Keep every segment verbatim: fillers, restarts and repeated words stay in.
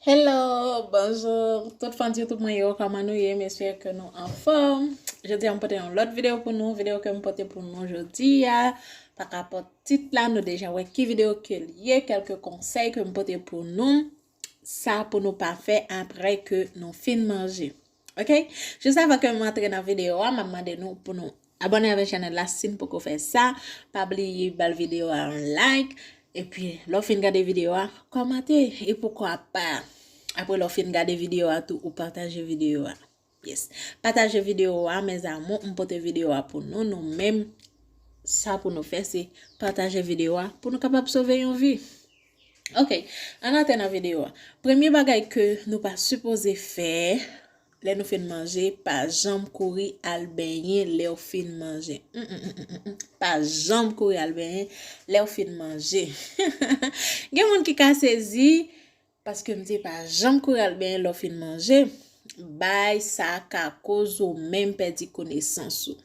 Hello, bonjou tout fan YouTube mwen yo, kòman nou ye? M espere ke nou anfòm. Jodi a m pote yon lòt videyo pou nou. Videyo ke m pote pou nou jodi a, pa rapò tit la, nou deja wè ki videyo ke l ye, kèlke konsèy ke m pote pou nou. Sa pou nou pa fè apre ke nou fin manje. Ok? Jis avan ke m antre nan videyo a, m ap mande nou pou nou abòne avèk chanèl la si n poko fè sa. Pa bliye ba videyo a yon like. Epi, lè w fin gade videyo a, kòmante. E poukwa pa, apre lè w fin gade videyo a tou, ou pataje videyo a. Yes. Pataje videyo a, mes amours. M pote videyo a pou nou. Nou menm, sa pou nou fè, se pataje videyo a pou nou kapab sove yon vi. Ok, ann antre nan videyo a. Premye bagay ke nou pa sipoze fè lè nou fin manje, pa janm kouri al benyen lè w fin manje. Mm, mm, mm, mm, mm, mm. Pa janm kouri al benyen lè w fin manje. Gen moun ki ka sezi paske m di pa janm kouri al benyen lè w fin manje. Bay sa ka koz ou menm pèdi konesans ou.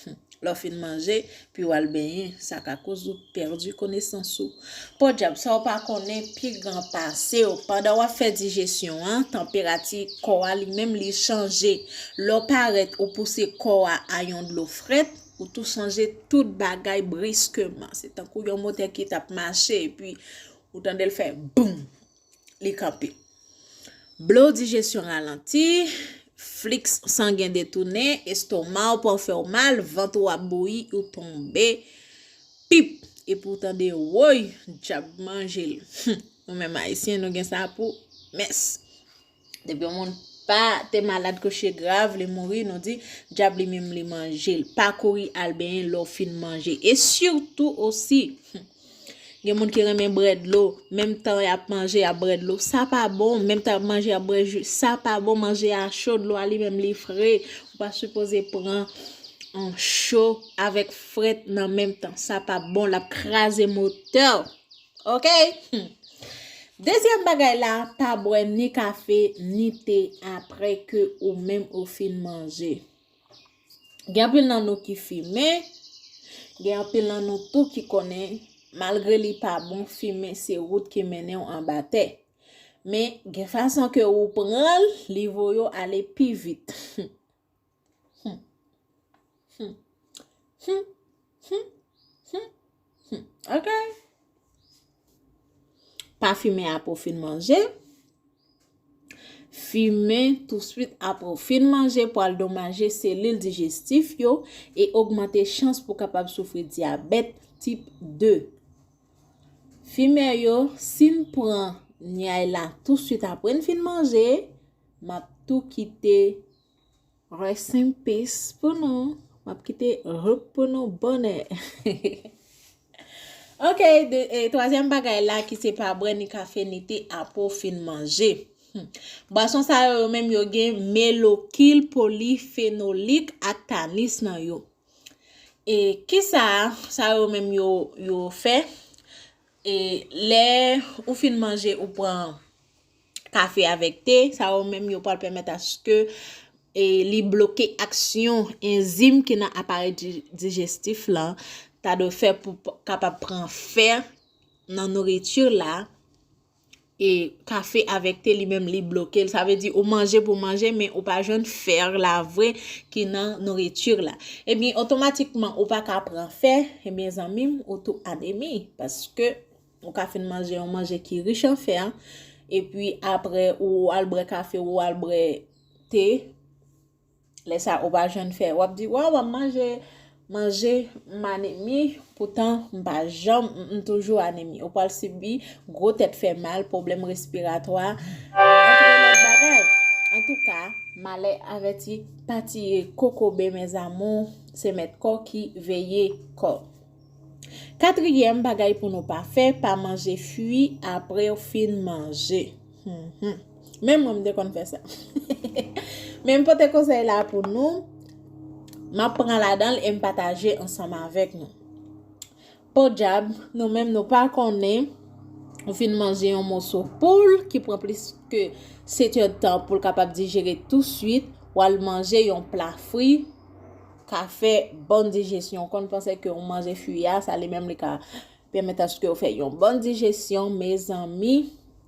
Hmm. Lè w fin manje, pi w al benyen, sa ka koz ou pèdi konesans ou. Podyab, sa w pa konnen pi gran pase w. Pandan w ap fè dijesyon an, tanperati kò a li menm li chanje. Lè w parèt ou pouse kò a a yon dlo frèt, ou tou chanje tout bagay briskeman. Se tankou yon motè ki t ap mache, epi ou tande l fè boum, li kanpe. Blo dijesyon ralanti, fliks sangen detounen, estoma w pran fè w mal, vant ou ap bouyi, ou tonbe, pip, epi w tande woy, dyab manje l. Hum, nou menm Ayisyen, nou gen sa pou mès. Depi yon moun pa te malad kouche grav, li mouri, nou di, dyab li menm li manje l. Pa kouri al benyen lè w fin manje. E sitou osi, hum, Gen moun ki renmen bwè dlo, menm tan y ap manje, y ap bwè dlo. Sa pa bon, menm tan y ap manje, y ap bwè ji. Sa pa bon, manje a cho, dlo a li menm li fre. Ou pa sipoze pran, um, cho avèk frèt nan menm tan. Sa pa bon, l ap kraze motè w. Ok? Hmm. Dezyèm bagay la, pa bwè ni kafe, ni te apre ke ou menm ou fin manje. Gen anpil nan nou ki fimen, gen anpil nan nou tou ki konnen, malgre li pa bon, fimen se wout ki mennen w anba tè. Men, gen fason ke ou pran l, li voye w ale pi vit. Hmm. Hmm. Hmm. Hmm. Hmm. Hmm. Ok. Pa fimen apre w fin manje. Fimen touswit apre w fin manje pral domaje selil dijestif yo e ogmante chans pou w kapab soufri dyabèt tip de. Fimè yo, si n pran nyay la touswit apre n fin manje, m ap tou kite rest in peace pou nou. M ap kite rip pou nou bonè. Ok, de, e, twazyèm bagay la ki se pa bwè ni kafe ni te apre w fin manje. Hmm. Bwason sa yo, yo menm yo gen melokil polifenolik ak tanis nan yo. E kisa sa yo menm yo, yo fè? E lè ou fin manje, ou pran kafe avèk te, sa yo menm yo pral pèmèt aske, e, li bloke aksyon enzim ki nan aparèy di-, dijestif lan, ta dwe fè pou p-, kapab pran fè nan nouriti la. E kafe avèk te li menm li bloke l. Sa vle di ou manje pou manje, men ou pa jwenn fè la vre ki nan nouriti la. Ebyen, otomatikman, ou pa ka pran fè, ebyen, zanmi m, ou tou anemi. Paske ou ka fin manje yon manje ki rich an fè, epi apre ou al bwè kafe, ou al bwè te, lè sa ou pa jwenn fè. W ap di, "Waw, w ap manje, manje, m anemi, poutan m pa janm, m, m toujou anemi." Ou pral sibi gwo tèt fè mal, pwoblèm respiratwa, antre lòt bagay. Antouka, malè avèti pa tiye kokobe, mes amours, se mèt kò ki veye kò. Katriyèm bagay pou nou pa fè, pa manje fwi apre w fin manje. Hmm, hmm. Menm mwen, m te konn fè sa. Men m pote konsèy la pou nou. M ap pran ladan l e m pataje ansanm avèk nou. Podyab, nou menm nou pa konnen, ou fin manje yon moso poul ki pran plis ke sèt èdtan pou l kapab dijere touswit, w al manje yon pla fri, ka fè bòn dijesyon. Ou konn panse ke w manje fwi a, sa li menm li ka pèmèt aske w fè yon bòn dijesyon, mezanmi,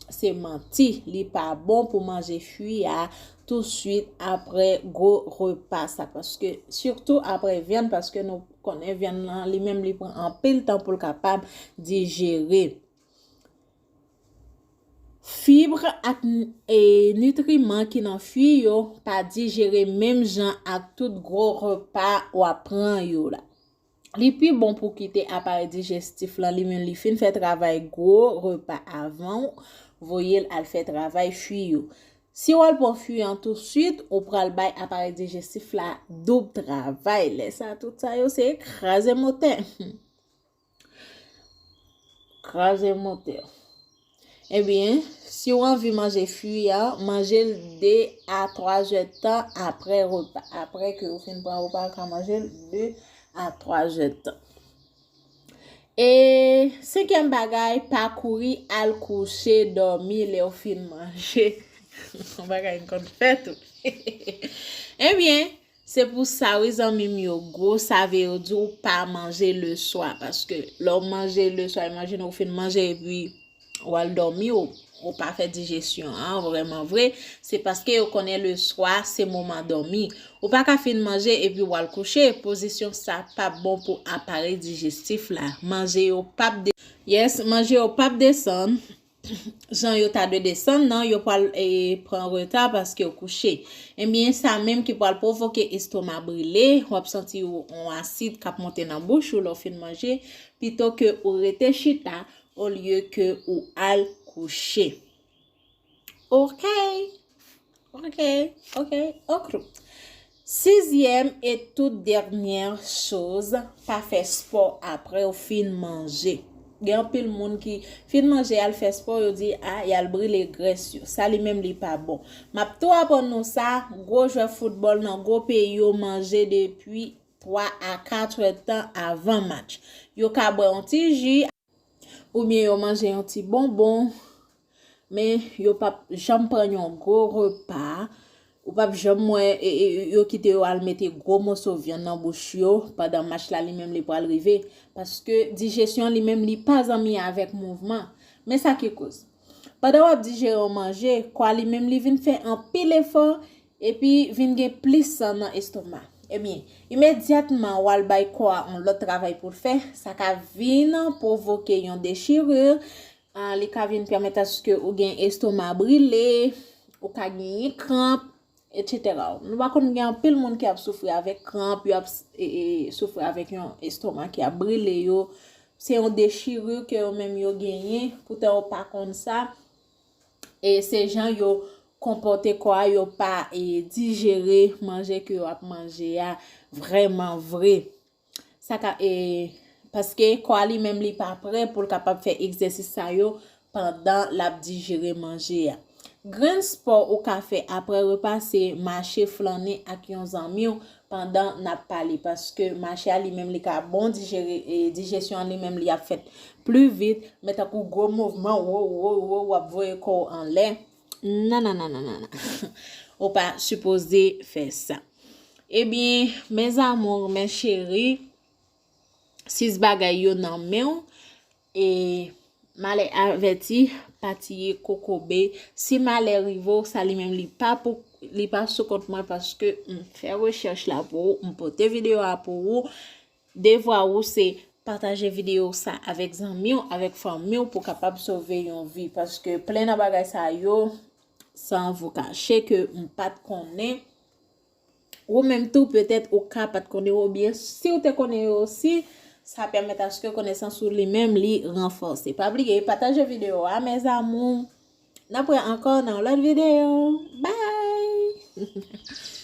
Se manti, li pa bon pou manje fwi a touswit apre gwo repa sa, paske, sitou apre vyann, paske nou konnen vyann nan li menm li pran anpil tan pou l kapab dijere. Fib ak n- e nitriman ki nan fwi yo pa dijere menm jan ak tout gwo repa w ap pran yo la. Li pi bon pou kite aparèy dijestif lan li menm li fin fè travay gwo repa avan w voye l al fè travay fwi yo. Si w al pran fwi an touswit, ou pral bay aparèy dijestif la doub travay. Lè sa, tout sa yo se kraze motè. Kraze motè. Ebyen, si w anvi manje fwi a, manje l de a twa zè tan apre repa. Apre ke ou fin pran repa, ou ka manje l de a twa zè tan. E senkyèm bagay, pa kouri al kouche dòmi lè w fin manje. Yon bagay m konn fè tou. Ebyen, se pou sa wi zanmi m yo, gwosave yo di w pa manje leswa, paske lè w manje leswa, imajine w fin manje epi w al dòmi, w, w pa fè dijesyon an vrèman vre, se paske yo konnen leswa se moman dòmi. Ou pa ka fin manje epi w al kouche, pozisyon sa p ap bon pou aparèy dijestif la. Manje yo p ap de, yes, manje yo p ap desann, jan yo ta dwe desann nan, yo pral e, pran reta paske w kouche. Ebyen, sa menm ki pral pwovoke estoma brile, w ap santi yon asid k ap monte nan bouch ou lè w fin manje, pito ke ou rete chita, olye ke ou al kouche. Ok. Ok, ok, ok. Sizyèm e tout dènyè choz, pa fè spò apre w fin manje. Gen anpil moun ki fin manje, y al fè spò, yo di, a, y al brile grès yo. Sa li menm, li pa bon. M ap tou aprann nou sa, gwo jwè foutbòl nan gwo peyi yo manje depi twa a kat è tan avan match. Yo ka bwè yon ti ji, oubyen yo manje yon ti bonbon, men yo p ap janm pran yon gwo repa. Ou p ap janm wè e, e, yo kite yo al mete gwo moso vyann nan bouch yo pandan match la li menm li pral rive. Paske dijesyon li menm li pa zanmi avèk mouvman. Men sa ki koz. Pandan w ap dijere yon manje, kò a li menm li vin fè anpil efò, epi vin gen plis san nan estoma. Ebyen, imedyatman w al bay kò a yon lòt travay pou l fè, sa ka vin pwovoke yon dechirè, ah, li ka vin pèmèt aske ou gen estoma brile, ou ka genyen kranp, etsetera. Nou pa konn gen anpil moun ki ap soufri avèk kranp, yo ap s- e, e, soufri avèk yon estoma ki ap brile yo. Se yon dechirè ke yo menm yo genyen, poutan yo pa konn sa. E se jan yo konpòte kò a, yo pa e, dijere manje ke yo ap manje a vrèman vre. Sa ka, e, paske kò a li menm li pa prè pou l kapab fè egzèsis sa yo pandan l ap dijere manje a. Grenn spò ou ka fè apre repa se mache, flannen ak yon zanmi w pandan n ap pale, paske mache a li menm li ka bon dijere, e, dijesyon an li menm li ap fèt pli vit, men tankou gwo mouvman, wo, wo, wo, w ap voye kò w anlè. Non, non, non, non, non, non. Ou pa sipoze fè sa. Ebyen, mes amours, mes chéris, sis bagay yo nan men w, e malè avèti, pa tiye kokobe. Si malè rive w, sa li menm li pa pou, li pa sou kont mwen paske m fè rechèch la pou ou, m pote videyo a pou ou. Devwa ou se pataje videyo sa avèk zanmi w, avèk fanmi w pou kapab sove yon vi. Paske plen nan bagay sa yo, san vous cacher ke m pa t konnen. Ou menm tou, petèt ou ka pa t konnen yo, oubyen si w te konnen yo osi, sa pèmèt aske konesans ou li menm li ranfòse. Pa bliye pataje videyo a, mes amours. N ap wè ankò nan yon lòt videyo. Bye!